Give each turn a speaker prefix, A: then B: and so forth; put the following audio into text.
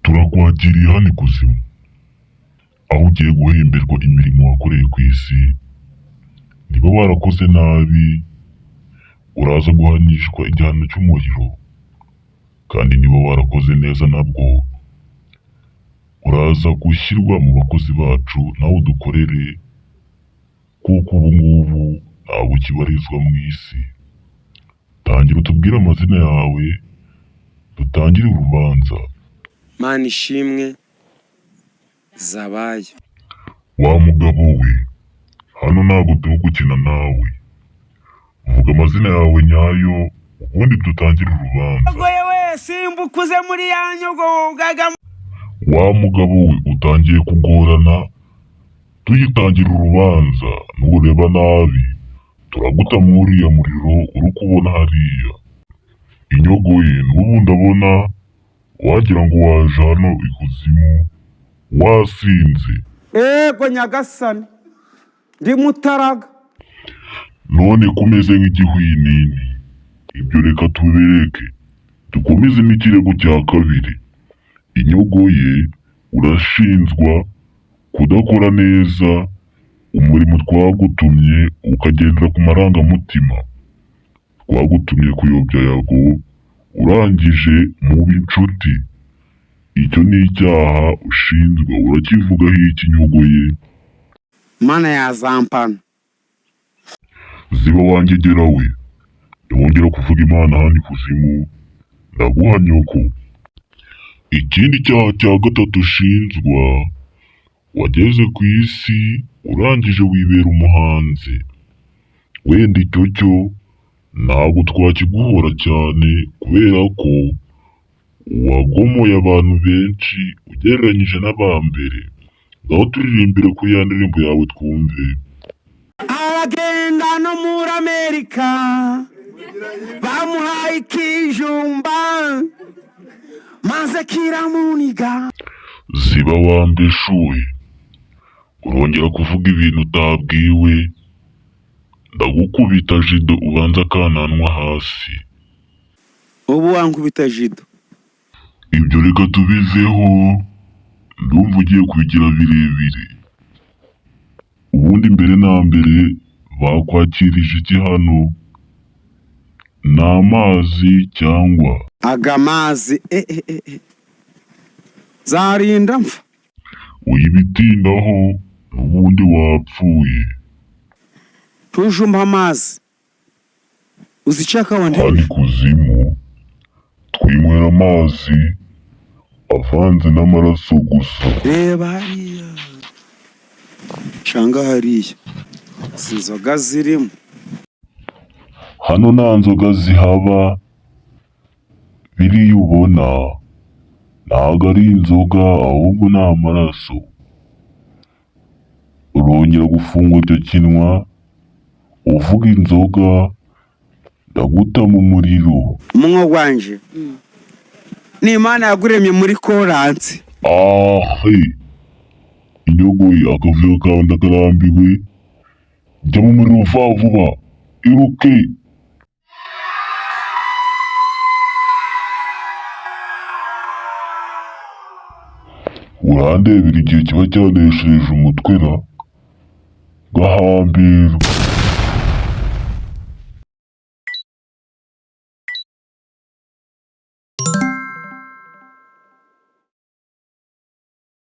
A: Turakwakiriye hano ikuzimu, aho ugiye guhemberwa imirimo wakoreye ku isi. Niba warakoze nabi, uraza guhanishwa igihano cy'umuriro, kandi niba warakoze neza nabwo uraza gushyirwa mu bakozi bacu nawe udukorere, kuko ubu ngubu ntabwo ukibarizwa mu isi. Tangira utubwire amazina yawe, dutangire urubanza.
B: Mana ishimwe zabaye.
A: Wa mugabo we, hano ntabwo turi gukina nawe. Vuga amazina yawe nyayo, ubundi dutangire urubanza.
B: Yewe simba ukuze muri ya nyogogaga.
A: Wa mugabo we, utangiye kugorana tugitangira urubanza. Nureba nabi turaguta muri uriya muriro uri kubona hariya. Inyogoye n'ubu ndabona wagira ngo waje hano ikuzimu wasinze.
B: Ego nyagasani, ndi mutaraga.
A: None ko umeze nk'igihwinini. Ibyo reka tubereke, dukomeze n'ikirego cya kabiri. Inyogoye, urashinjwa kudakora neza umurimo twagutumye, ukagendera ku marangamutima. Twagutumye kuyobya Yago, urangije muba inshuti. Icyo ni icyaha ushinjwa, urakivugaho iki Nyogoye?
B: Mana yazampana.
A: Ziba wangegera we, ntiwongera kuvuga Imana hano ikuzimu, ndaguha nyoko. Ikindi cyaha cya gatatu ushinjwa, wageze ku isi urangije wibera umuhanzi. Wenda icyo cyo ntabwo twakiguhora cyane, kubera ko wagomoye abantu benshi ugereranyije n'abambere. Ngaho turirimbire kuri ya ndirimbo yawe twumve.
B: Aragenda no muri Amerika bamuhaye ikijumba maze kiramuniga.
A: Ziba wambeshuye, urongera kuvuga ibintu utabwiwe, ndagukubita jido ubanza akananwa hasi.
B: Ubu wankubita jido.
A: Ibyo reka tubiveho, ndumva ugiye kubigira birebire. Ubundi mbere na mbere bakwakirije iki hano? Ni amazi cyangwa?
B: Aga mazi e e e e. Zarinda mfa.
A: Uyibitindaho n'ubundi wapfuye.
B: Tujumba amazi. Uzicaka
A: Hano
B: wantebe.
A: ikuzimu twinywera amazi avanze n'amaraso gusa.
B: Reba hariya. Canga hariya. Si inzoga zirimo.
A: Hano nta nzoga zihaba, biriya ubona ntabwo ari inzoga ahubwo ni amaraso. Urongera gufungura icyo kinwa uvuga inzoga, ndaguta mu muriro.
B: Umunwa gwanje. Ni Imana yaguremye muri koransi.
A: Ahe, inyogoye akavuyo kawe ndakarambiwe, jya mu muriro vuba vuba, iruke. Urandebera igihe kiba cyaneshereje umutwe ra, gahambirwa.